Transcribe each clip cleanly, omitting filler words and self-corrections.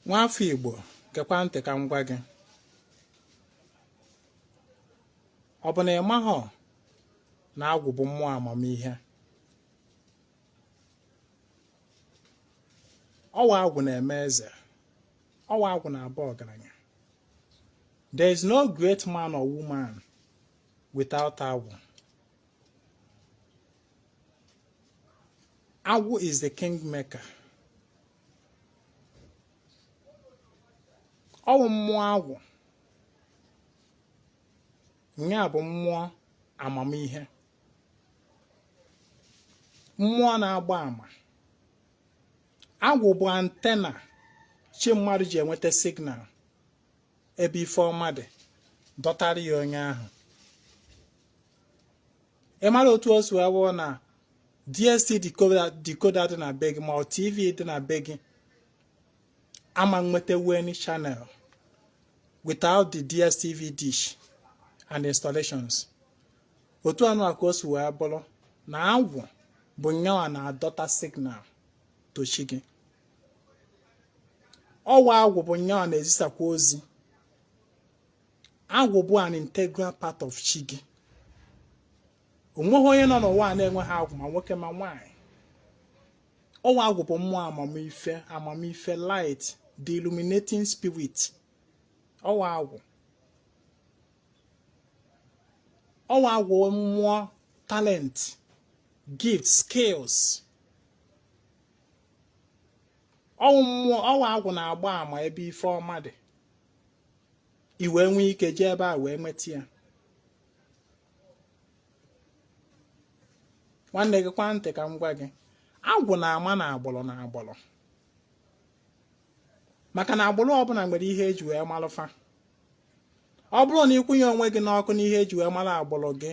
Nwafọ Igbo, gekwa ntị ka m gwa gị. Ọ bụ na ị maghọ na agwụ bụ mmụọ amamihe? Ọ wụ agwụ na-eme eze, ọ wụ agwụ na-aba ọgaranya. There is no great man or woman without agwụ. Agwụ is the kingmaker. Ọ wụ mmụọ agwụ nya bụ mmụọ amamihe, mmụọ na-agba ama. Agwụ bụ antenna chi mmadụ ji enweta signal ebe ife ọma dị, dọtara ya onye ahụ. Ị mara otu o si wee wụrụ na DSTV decoder dị na be gị ma ọ TV dị na be gị ama nweta any channel without the DSTV dish and installations. Otu anụ a ka o si wee bụrụ na agwụ bụ nyanwa na-adọta signal to chi gị. Ọ wụ agwụ bụ nyanwa na-ezisakwa ozi. Agwụ bụ an integral part of chi gị. O nweghị onye nọ n'ụwa a na-enweghị agwụ, ma nwoke ma nwaanyị. Ọ wụ agwụ bụ mmụọ amamife, amamife, light, the illuminating spirit. Ọ wụ agwụ, ọ wụ agwụ mmụọ talent, gift, skills. Ọ wụ mmụọ, ọ wụ agwụ na-agba ama ebe ife ọma dị, i wee nwee ike jee ebe a wee nweta ya. Nwanne, gekwa ntị ka m gwa gị, agwụ na-ama na agbụrụ na agbụrụ, maka na agbụrụ ọbụla nwere ihe eji wee malụ fa. Ọ bụrụ na ị kwụnye onwe gị n'ọkụ n'ihe eji wee mara agbụrụ gị,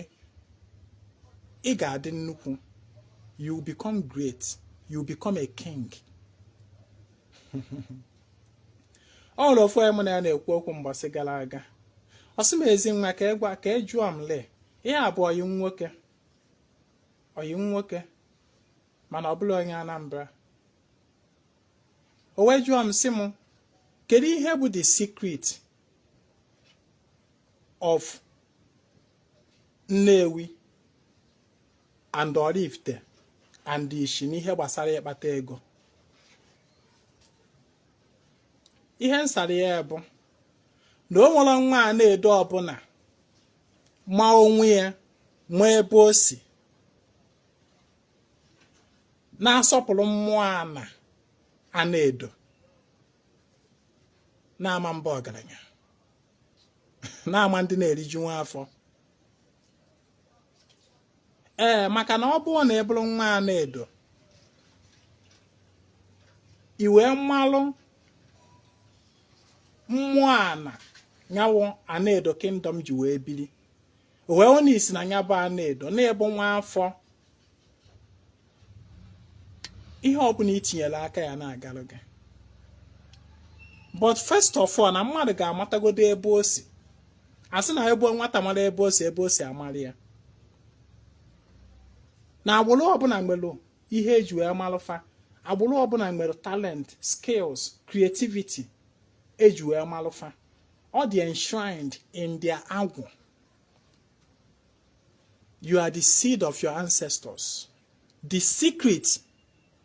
ị ga-adị nnukwu. You become great, you become a king. Ọ nwere ofu onye mụ na ya na-ekwu okwu mgbasị gara aga. Ọ sị m, Ezinwa, ka ị gwa ka ị jụọ m lee ihe a bụ ọyị nwoke, ọyị nwoke, mana ọ bụrọ onye Anambra. O wee jụọ m sị m, kedu ihe bụ the secret of Nnewi and Oraifite and Ishi n'ihe gbasara ịkpata ego? Ihe m sara ya bụ na o nwere nwa Anaedo ọbụla ma onwe ya, ma ebe o si, na-asọpụrụ mmụọ ana Anaedo, na-ama mba ọgaranya, na-ama ndị na-eriju nwa afọ. Ee, maka na ọ bụrụ na ị bụrụ nwa Anaedo, i wee malụ mmụọ ana nya wụ Anaedo kingdom ji wee biri, o wee hụ na i si na nya bụ Anaedo na ị bụ nwa afọ, ihe ọbụla i tinyere aka ya na-agalụ gị. But first of all, na mmadụ ga-amatagodo ebe o si. A sị na ebe nwata mara ebe o si, ebe o si amara ya. Na agbụrụ ọbụla nwere ihe eji wee malụ fa. Agbụrụ ọbụla nwere talent, skills, creativity eji wee malụ fa. Ọ dị enshrined in their agwụ. You are the seed of your ancestors. The secret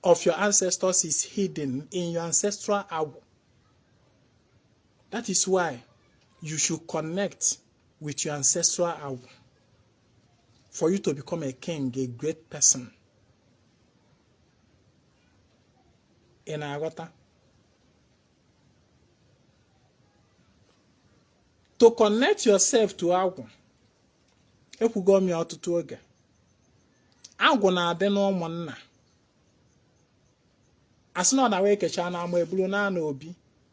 of your ancestors is hidden in your ancestral agwụ. That is why you should connect with your ancestral agwụ for you to become a king, a great person. Ị na-aghọta? To connect yourself to agwụ, ekwugo m ya ọtụtụ oge, agwụ na-adị n'ụmụnna. Asị na ọ na-wee kechaa n'ama, eburu naanị obi,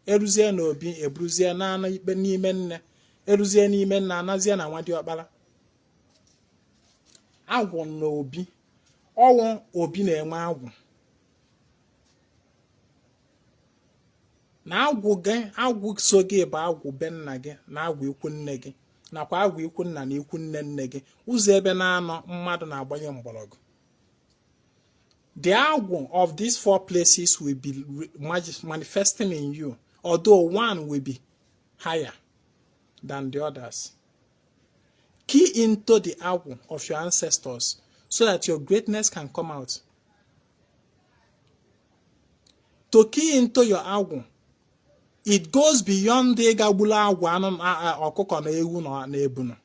eruzie n'obi, eburuzie naanị ikpe n'ime nne, eruzie n'ime nna, anazie na nwa diọkpara. Agwụ na obi, ọ wụ obi na-enwe agwụ. Na agwụ gị, agwụ so gị bụ agwụ be nna gị na agwụ ikwu nne gị nakwa agwụ ikwu nna na ikwu nne nne gị, ụzọ ebe na-anọ mmadụ na-agbanye mgbọrọgwụ. The agwụ of these four places will be manifesting in you Although one will be higher than the others. Key into the agwụ of your ancestors so that your greatness can come out. To key into your agwụ, it goes beyond ịga gburu agwụ anụ ọkụkọ na ewu na ebunu.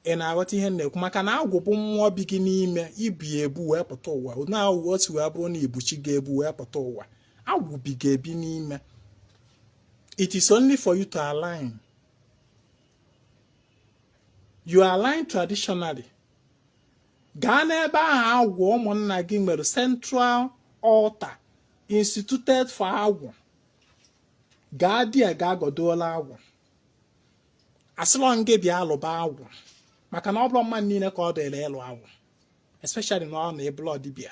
Ị na-aghọta ihe m na-ekwu? Maka na agwụ bụ mmụọ bi gị n'ime, ibu ebu wee pụta ụwa. Na otu wee bụrụ na ibuchi ga-ebu wee pụta ụwa, agwụ bi ga-ebi n'ime. It is only for you to align. You align traditionally. Gaa n'ebe ahụ agwụ ụmụnna gị nwere central altar instituted for agwụ. Gaa dia, gaa godola agwụ. Asịrọ gị bịa alụba agwụ, maka na ọ bụrụ mmadụ niile ka ọ dịrị ịlụ agwụ, especially na ọ na ebụlọ dibịa.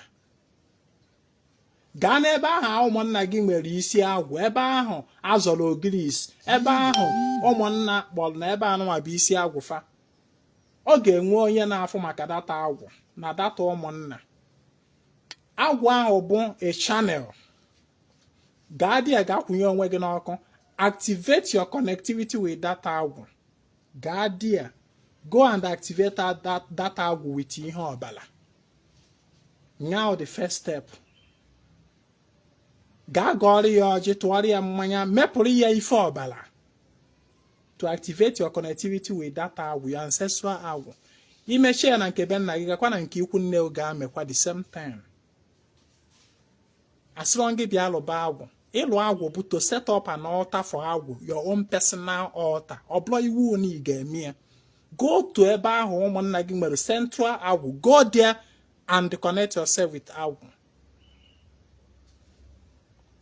Gaa n'ebe ahụ ụmụnna gị nwere isi agwụ, ebe ahụ azọrọ ogris, ebe ahụ ụmụnna kpọrọ na ebe anụnwa bụ isi agwụ fa. Ọ ga-enwe onye na-afụ maka that agwụ na that ụmụnna. Agwụ ahụ bụ a channel. Gaa dị ya, gaa kwụnye onwe gị n'ọkụ. Activate your connectivity with that agwụ. Gaa there, go and activate that agwụ with ihe ọbala. Now, the first step, gaa gọọrọ ya ọjị, tụọrọ ya mmanya, mepụrụ ya ife ọbala to activate your connectivity with that agwụ, your ancestral agwụ. Imechie ya na nke be nna gị, gakwa na nke ikwu nne, ga-amekwa the same time. Asịrọ gị bịa lụba agwụ. Ịlụ agwụ bụ to set up an altar for agwụ, your own personal altar. Ọ bụrụ iwu na ị ga-eme ya. Go to ebe ahụ ụmụnna gị nwere central agwụ. Go there and connect yourself with agwụ.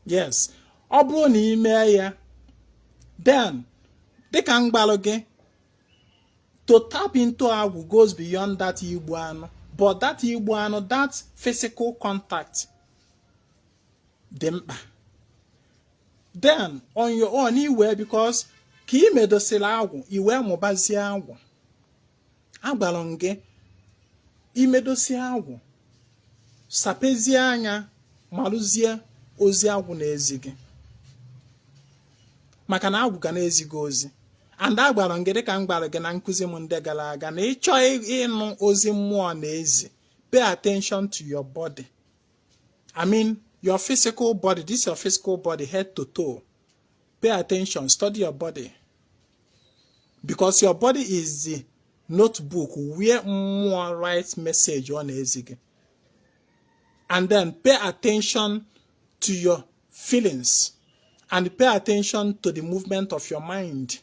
Yes, ọ bụrụ na ị mee ya, then dịka mgbalụ gị to tap into agwụ goes beyond that igbu anụ, but that igbu anụ, that physical contact dị mkpa. Then on your own, iwee, because ka ị medosiri agwụ, iwee mụbazie agwụ. Agwara m gị, imedosie agwụ, sapezie anya, marụzie ozi agwụ na-ezi gị, maka na agwụ ga na-ezi gị ozi. And agwara m gị, dịka m gwara gị na nkụzi m ndị gara aga, na ịchọọ ịnụ ozi mmụọ na-ezi, pay attention to your body. I mean your physical body, this your physical body, head to toe. Pay attention, study your body, because your body is the notebook where mmụọ write message ọ na-ezi gị. And then pay attention to your feelings and pay attention to the movement of your mind.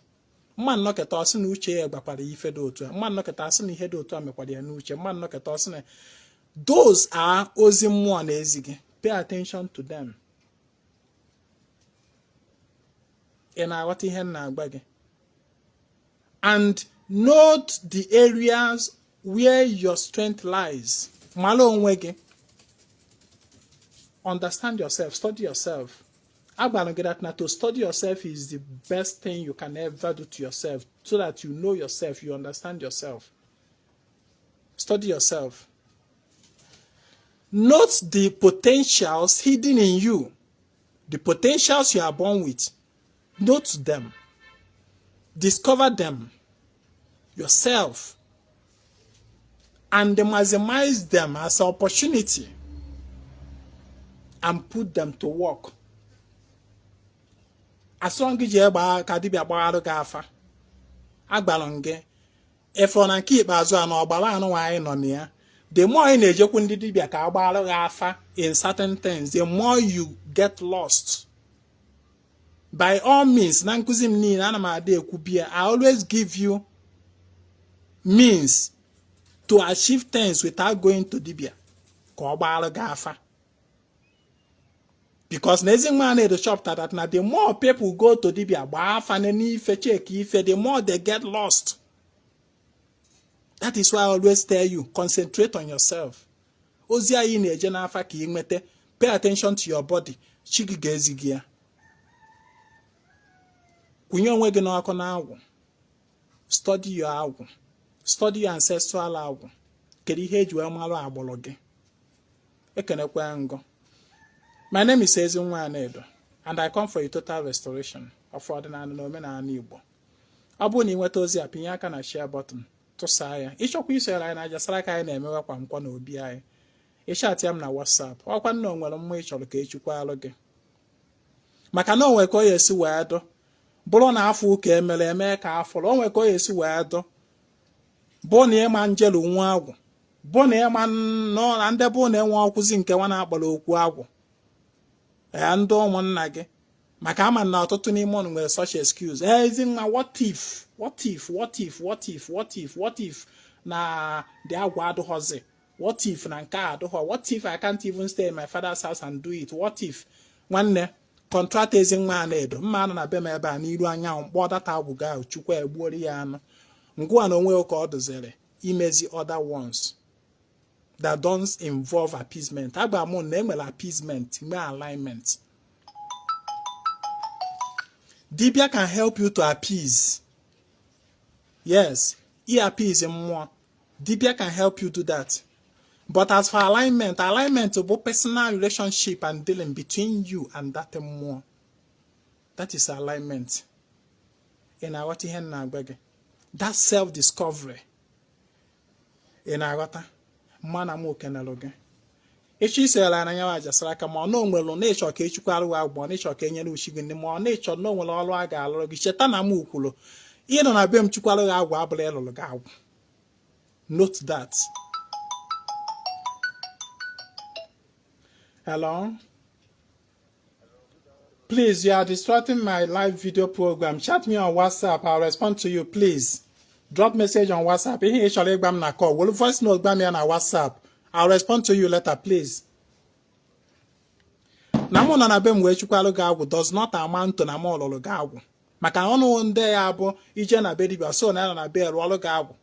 Mma nnọkịta ọsị na uche ya gbakwara ife dị otu a, mma nnọkịta asị na ihe dị otu a mekwara ya n'uche, mma nnọkịta ọsị na those are ozi mmụọ na-ezi gị. Pay attention to them. Ị na-aghọta ihe m na-agba gị? And note the areas where your strength lies. Mara onwe gị. Understand yourself, study yourself. Agwara gị that na to study yourself is the best thing you can ever do to yourself, so that you know yourself, you understand yourself. Study yourself. Note the potentials hidden in you, the potentials you are born with. Note them, discover them yourself and maximize them as opportunity and put them to work. Asọ gị ji egbe ka dibịa gbagharụ gị afa. Agbara m gị ịfụrụ na nke ikpeazụ a na ọgbara anụ anyị nọ na ya, the more ị na-ejekwu ndị dibịa ka agbara gị afa in certain things, the more you get lost. By all means, na nkụzi m niile ana m ada ekwu bia, I always give you means to achieve things without going to dibịa ka ọ gbara gị afa, because na Ezinwa Anaedo chọpụtara that na the more people go to dibịa gbaa afa n'ife, check ife, the more they get lost. That is why I always tell you, concentrate on yourself. Ozi anyị na-eje n'afa ka ị nweta, pay attention to your body. Chi gị ga-ezi gị ya. Kwụnye onwe gị n'ọkụ na agwụ. Study your agwụ, study your ancestral agwụ. Kedu ihe eji wee marụ agbụrụ gị? Ekenekwa ngọ. My name is Ezinwa Anaedo. And I come for a total restoration of ọdịnala na omenala Igbo. Ọ bụrụ na ị nweta ozi a, pinye aka na share button, tụsaa ya. Ịchọkwa isonyere anyị na aja saraka anyị na-emewe kwa nkwọ na obi anyị, ị chat ya m na WhatsApp. Ọkwa nna o nwere mmụọ ị chọrọ ka echukwalụ gị, maka na o nwere ka ọ ya esi wee dụ bụrụ na afọ ụka emere eme ka afọrọ, o nwere ka ọ ya esi wee dụ bụ na ịma njelu nwa agwụ, bụ na ịma nọ na ndị bụ na enwe ọkwụzi nke nwa na-akpọrọ okwu agwụ ya ndị ụmụnna gị, maka ama na ọtụtụ n'ime ụnụ nwere such excuse. Ezi nwa, what if, what if, what if, what if, what if, what if na the agwụ adụghọzi? What if na nke a adụghọ? What if I can't even stay in my father's house and do it? What if? Nwanne, contract ezi nwa a na-edo mma anọ na be m ebe a n'iru anyanwụ mkpọ data agwụ ga chukwu egbuori ya anụ ngwa na onwe ka ọ doziri imezi other ones that don't involve appeasement. Agba m na enwere appeasement, nwee alignment. Dibia can help you to appease. Yes, i appease mmụọ. Dibia can help you do that. But as for alignment, alignment bụ personal relationship and dealing between you and that mmụọ. That is alignment. Ị na-aghọta ihe m na-agwa gị? That self discovery. Ị na-aghọta? Mma na m okenelụ gị. Ịchọ isonyere anya ya ajasara aka, ma ọ na onwere na ịchọ ka echukwarụ gị agwụ, ọ na ịchọ ka enyere uchi gị ndị, ma ọ na ịchọ na onwere ọrụ a ga-alụrụ gị. Cheta na m kwuru, ịnọ na be m chukwarụ gị agwụ abụrụ ịlụrụ gị agwụ. Note that. Hello? Please, you are distracting my live video program. Chat me on WhatsApp. I'll respond to you, please. Drop message on WhatsApp. Ihe ị chọrọ ịgba m na call, were voice note gba m ya na WhatsApp. I'll respond to you later, please. Na mụ nọ na be m wee chukwalụ gị agwụ does not amount to na mụ lụrụ gị agwụ, maka ọnụ ndị ya bụ ije na be dibịa so na ya nọ na be rụọrụ gị agwụ,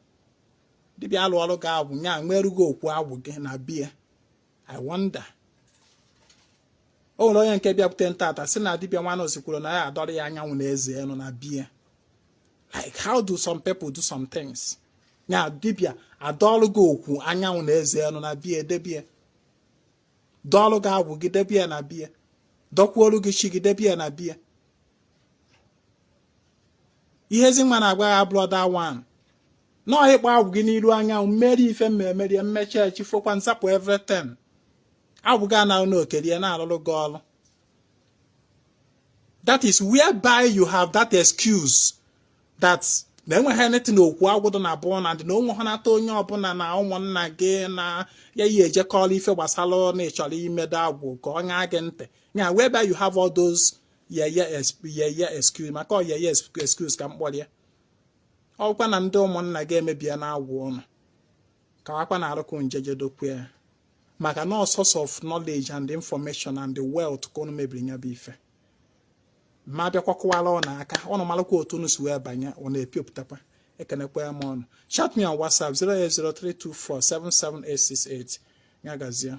dibịa alụọrụ gị agwụ nya nwerugo okwu agwụ gị na bie. I wonder. O nwere onye nke bịakwute ntata sị na dibịa nwanne ozikwuru na ya adọrọ ya anyanwụ na eze elu na bie. Like, how do some people do some things? Nya dibịa adọọlụ gị okwu anyanwụ na eze elu na bie, debie, dọọlụ gị agwụ gị, debie na bie, dọkwuolu gị chi gị, debie na bie. Ihe ezi nwa na-agwa ya abụrụ that one nọọ ịkpọ agwụ gị n'iru anyanwụ, mmeri ife mma emerie, mmechi echifokwa nzapụ everything. Agwụ gị anaghị n'okerie na-alụrụ gị ọrụ. That is whereby you have that excuse that na enweghị anything okwu agwụ dị na abụọ na ndị na onwe ha nata onye ọbụla na ụmụnna gị na ya yi ejekọrọ ife gbasara na ịchọrọ imedo agwụ ka ọ ṅaa gị ntị ya, whereby you have all those yeye yeye excuse, maka ọ yeye excuse ka m kpọrọ ya. Ọkwa na ndị ụmụnna gị emebie na agwụ ụnụ ka akwa na arụkụ njeje dokwe ya, maka na source of knowledge and information and the wealth ka ụnụ mebiri ya bụ ife. Ma bịakwa kụwara ụnụ aka, ụnụ marakwa otu unu si wee banye, ụnụ epiopụtakwa. Ekenekwa m ọnụ. Chat me on WhatsApp 08032477868. Ya gazie.